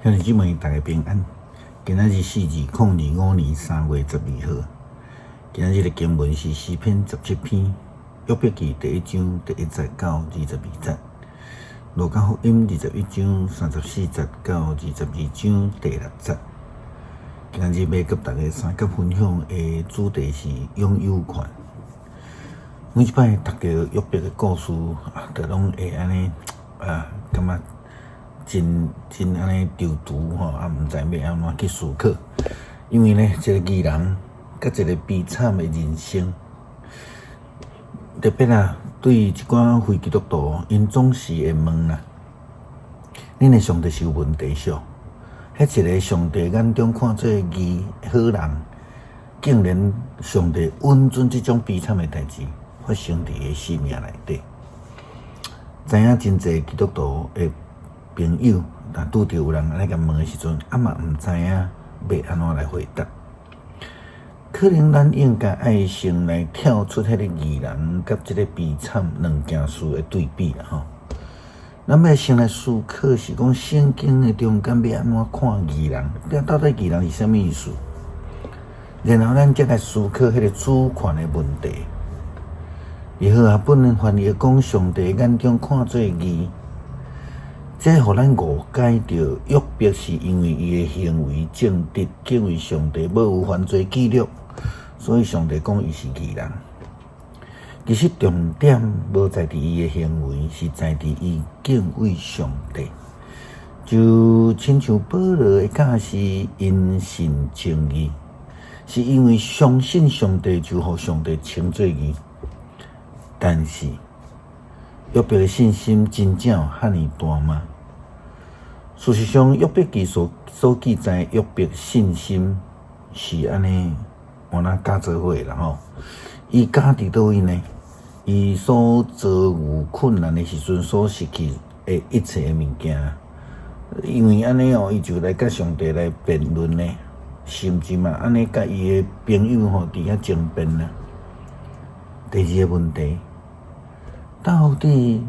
兄弟姊妹，大家平安。今仔日是2025年3月12號。今仔日的經文是詩篇17篇，約伯記第一章第一節到22節，路加福音21章34節到22章第六節。今仔日欲佮大家相佮分享的主題是擁有權。每一擺讀著約伯的故事，啊，就攏會按呢啊，感覺真真按呢躊躇吼，啊，毋知欲按怎去思考。因為呢，一個義人佮一個悲慘的人生，特別啊，對一寡非基督徒，𪜶總是會問啦：恁的上帝是有問題數？彼一个上帝眼中看做義好人，竟然上帝允准這種悲慘的代誌發生佇伊的生命內底。知影真濟基督徒的朋友，若拄著有人按呢共問的時陣，啊嘛毋知影欲按怎來回答。可能咱應該愛先來跳出彼个義人佮這个悲慘兩件事的對比啦吼。咱欲先來思考是講聖經的中間欲按怎看義人，到底義人是啥物意思？然後咱才來思考彼个主權的問題。和合本翻譯講上帝眼中看做義，這予咱誤解著約伯是因為伊的行為正直，敬畏上帝，無有犯罪記錄，所以上帝講伊是義人。其實重點無在佇伊的行為，是在佇伊敬畏上帝。就親像保羅的教示，因信稱義，是因為相信上帝，就予上帝稱做義。但是約伯的信心真正有遐爾大嗎？事實上，約伯記所記載約伯信心是按呢，換若加做伙啦吼。伊敢佇佗位呢？伊所遭遇困難的時陣，所失去的一切的物件，因為按呢哦，伊就來佮上帝來辯論呢，甚至嘛按呢佮伊的朋友吼佇遐爭辯啦。第二个問題，到底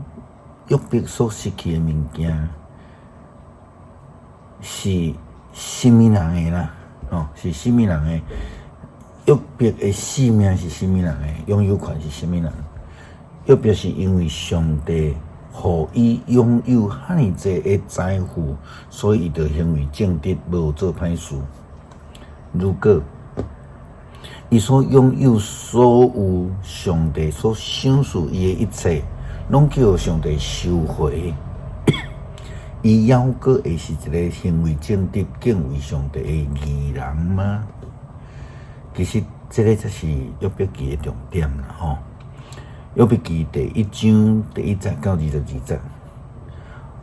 約伯所失去的物件是啥物人的啦？哦，是啥物人的？約伯的性命是啥物人的？擁有權是啥物人？約伯是因為上帝予伊擁有遐爾濟的財富，所以伊就行為正直，無做歹事。如果伊所擁有所有上帝所賞賜伊的一切，攏叫上帝收回，伊猶閣會是一个行為正直、敬畏上帝的義人嗎？其實，這个才是約伯記的重點啦吼。約伯記第一章第一節到22節，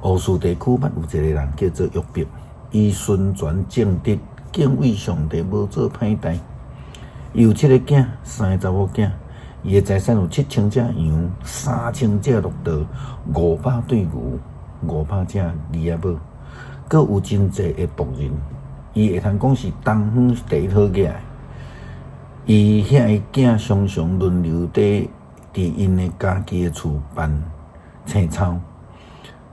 烏斯地區捌有一个人叫做約伯，伊純全正直，敬畏上帝，無做歹代。伊有七个囝，三个查某囝，伊的財產有7000隻羊、3000隻駱駝、500對牛、500隻驢仔母，閣有真濟的僕人。伊會通講是東方第一好額的。伊遐个囝常常輪流佇𪜶的家己的厝辦青草，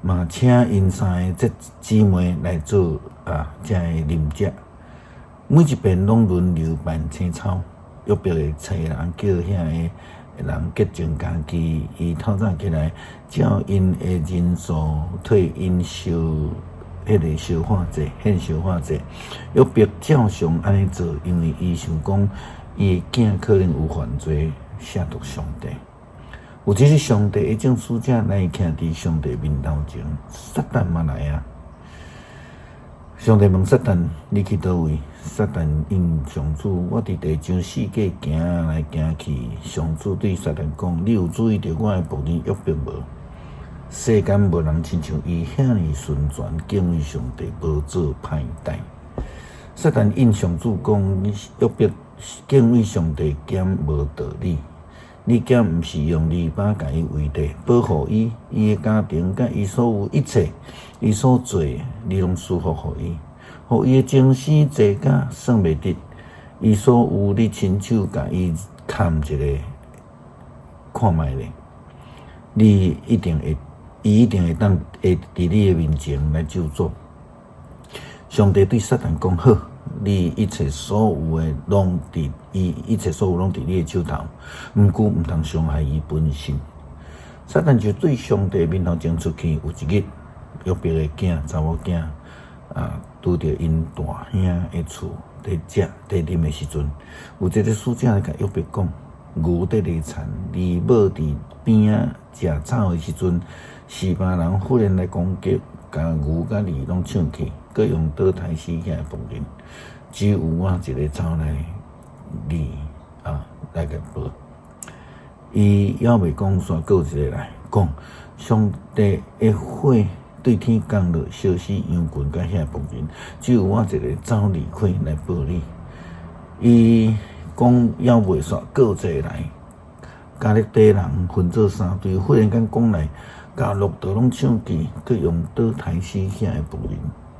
嘛請𪜶三个這姊妹來做啊，遮个啉食。每一遍攏輪流辦青草，約伯會差人叫遐个人潔淨家己。伊透早起來，照𪜶的人數替𪜶燒彼个燒化祭，獻燒化祭。約伯照常按呢做，因為伊想講，伊的囝可能有犯罪，褻瀆上帝。有一日，上帝的眾使者來徛佇上帝面頭前，撒旦嘛來啊。上帝問撒旦：你去佗位？撒旦應上主：我佇地上四界行來行去。上主對撒旦講：你有注意著我的僕人約伯無？世間無人親像伊遐爾純全，敬畏上帝，無做歹代。撒旦應上主講：約伯敬畏上帝，敢無道理？你敢毋是用籬笆共伊圍著，保護伊、伊的家庭，佮伊所有一切，伊所做的，你攏賜福予伊，予伊的終生濟甲算袂得。伊所有，你親手共伊崁一个看覓咧，你一定會，伊一定會當會佇你的面前來咒詛。上帝對撒旦講：好，你一切所有的攏佇伊，一切所有攏佇你的手頭，毋過毋通傷害伊本身。撒旦就對上帝面頭前出去。有一日，約伯的囝查某囝啊，拄著𪜶大兄的厝佇食佇啉的時陣，有一个使者來共約伯講：牛佇犁田，狸貓佇邊仔食草的時陣，示巴人忽然來攻擊，共牛佮狸攏搶去，閣用刀刣死遐的僕人，只有我一个走來你啊來共報。伊猶未講煞，閣有一个來講，上帝的火對天降落，燒死羊群佮遐僕人，只有我一个走離開來報你。伊講猶未煞，閣有一個來，迦勒底人分做三隊，忽然間講來，共駱駝攏搶去，閣用刀刣死遐的僕人，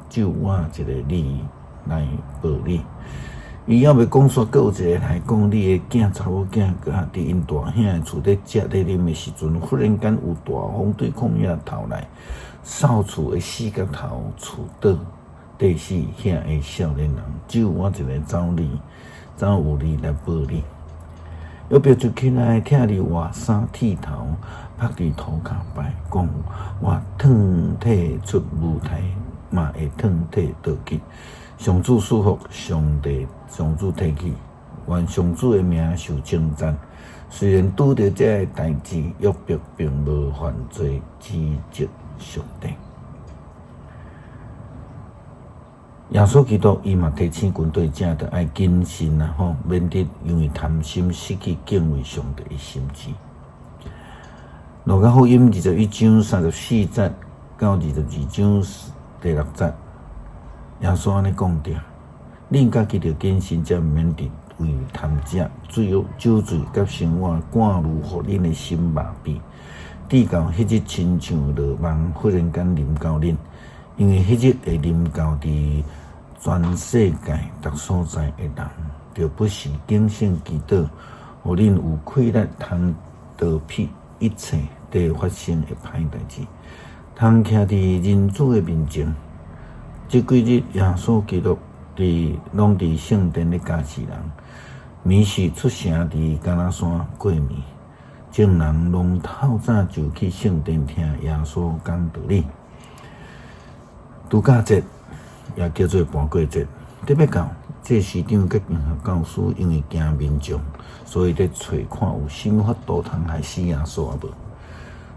只有我一个你來報你。伊猶未講煞，閣有一个來講，你的囝查某囝，閣佇𪜶大兄的厝佇食佇啉的時陣，忽然間有大風對曠野透來，掃厝的四角頭厝倒，硩死遐的少年人，只有我一个走你，走有你來報你。約伯就起來，拆離外衫剃頭，伏佇塗跤拜，講我褪體出母胎，嘛會褪體倒去。上主賜福，上帝上主提去，願上主的名受稱讚。雖然拄著這个代誌，約伯並無犯罪指責上帝。耶穌基督伊嘛提醒軍隊者，著愛謹慎啊吼，免得因為貪心失去敬畏上帝的心志。路加福音21章34節到22章第6節，耶穌按呢講著：恁家己著謹慎，才免得為貪食、醉酒醉佮生活掛慮，予恁的心麻痹。直到彼日親像落網，忽然間臨到恁，因為彼日會臨到佇全世界逐所在的人，著不時警醒祈禱，予恁有氣力通逃避一切佇發生的歹代誌，通徛佇人子的面前。這幾日，耶穌基督佇攏佇聖殿咧教示人。暝時出城佇迦拿山過暝，眾人攏透早就去聖殿聽耶穌講道理。度假節也叫做盤粿節，特別到祭司長佮經學教師，因為驚民眾，所以咧揣看有啥物法度通害死耶穌啊無。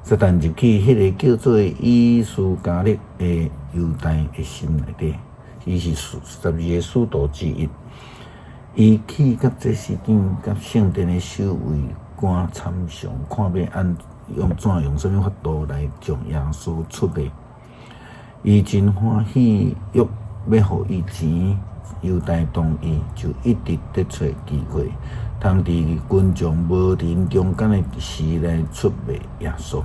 撒旦入去彼个叫做伊斯加略的猶大的心內底，伊是12个使徒之一。伊去佮祭司長佮聖殿的守衛官參詳，看欲按用怎用啥物法度來將耶穌出賣。伊真歡喜，欲欲予伊錢，猶大同意，就一直咧揣機會，通佇群眾無佇中間的時來出賣耶穌。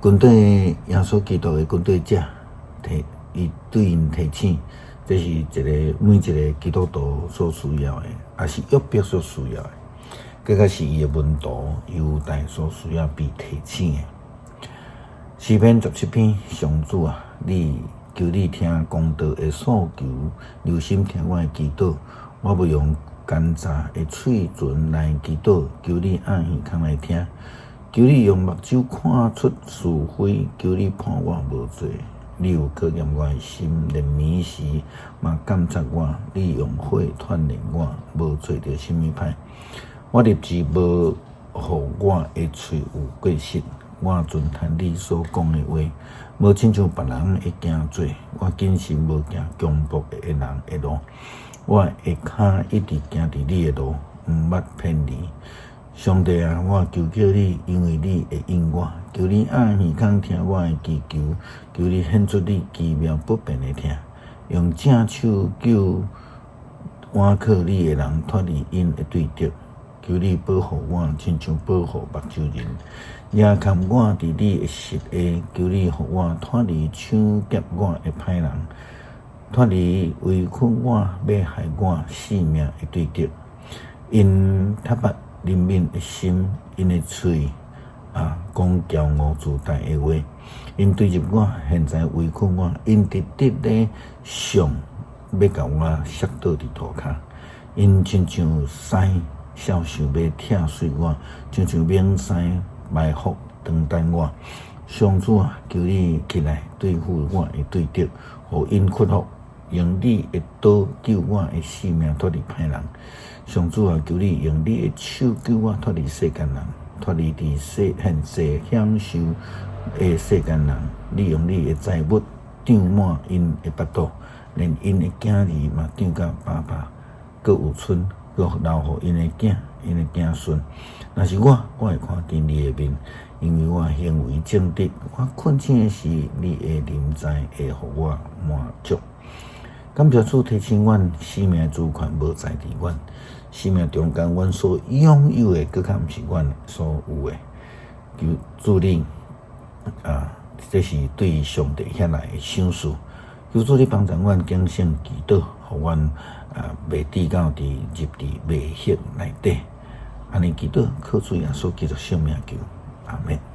軍隊耶穌基督的軍隊者提伊對𪜶提醒，這是一个每一个基督徒所需要的，也是約伯所需要的，閣較是伊的門徒猶大所需要被提醒的。詩篇17篇，上主啊，你求你聽公道的訴求，留心聽我的祈禱。我欲用乾燥的喙唇來祈禱，求你掩耳孔來聽。求你用目睭看出是非，求你判我無罪。你有考驗我的心，連暝時嘛監察我。你用火鍛煉我，無做著啥物歹。我立志無予我的喙有過失，我遵行你所講的話，無親像別人會行做。我謹慎無行強暴的人的路，我的跤一直行佇你的路，毋捌偏離。上帝啊，我求叫你，因為你會應我。求你掩耳孔聽我的祈求，求你顯出你奇妙不便的疼，用正手救倚靠你的人脫離𪜶的對敵。求你保護我，親像保護目睭仁，遮蓋我佇你的膝下。求你予我脫離搶劫我的歹人，脫離圍困我、欲害我性命的對敵。𪜶撻伐憐憫的心，𪜶的喙也啊，講驕傲自大的話。𪜶追入我，現在圍困我，𪜶直直咧想欲共我摔倒佇塗跤。𪜶親像獅潲想欲拆碎我，親像猛獅埋伏等等我。上主啊，求你起來對付我的對敵，予𪜶屈服，用你的刀救我的性命脫離歹人。上主啊，求你用你的手救我脫離世間人，脫離佇世現世享受的世間人。你用你的財物漲滿𪜶的腹肚，連𪜶的囝兒嘛漲甲飽飽，閣有賰，閣留予𪜶的囝、𪜶的囝孫。若是我，我會看見你的面，因為我行為正直。我困醒的時，你的臨在會予我滿足。感謝主提醒阮，生命主權無在佇阮，生命中間阮所擁有的，閣較毋是阮所有的。求主你啊，這是對上帝遐來的賞賜。求主你幫助阮警醒祈禱，予阮啊袂至到佇入佇迷惑內底。按呢祈禱，靠主耶穌基督聖名求，阿門。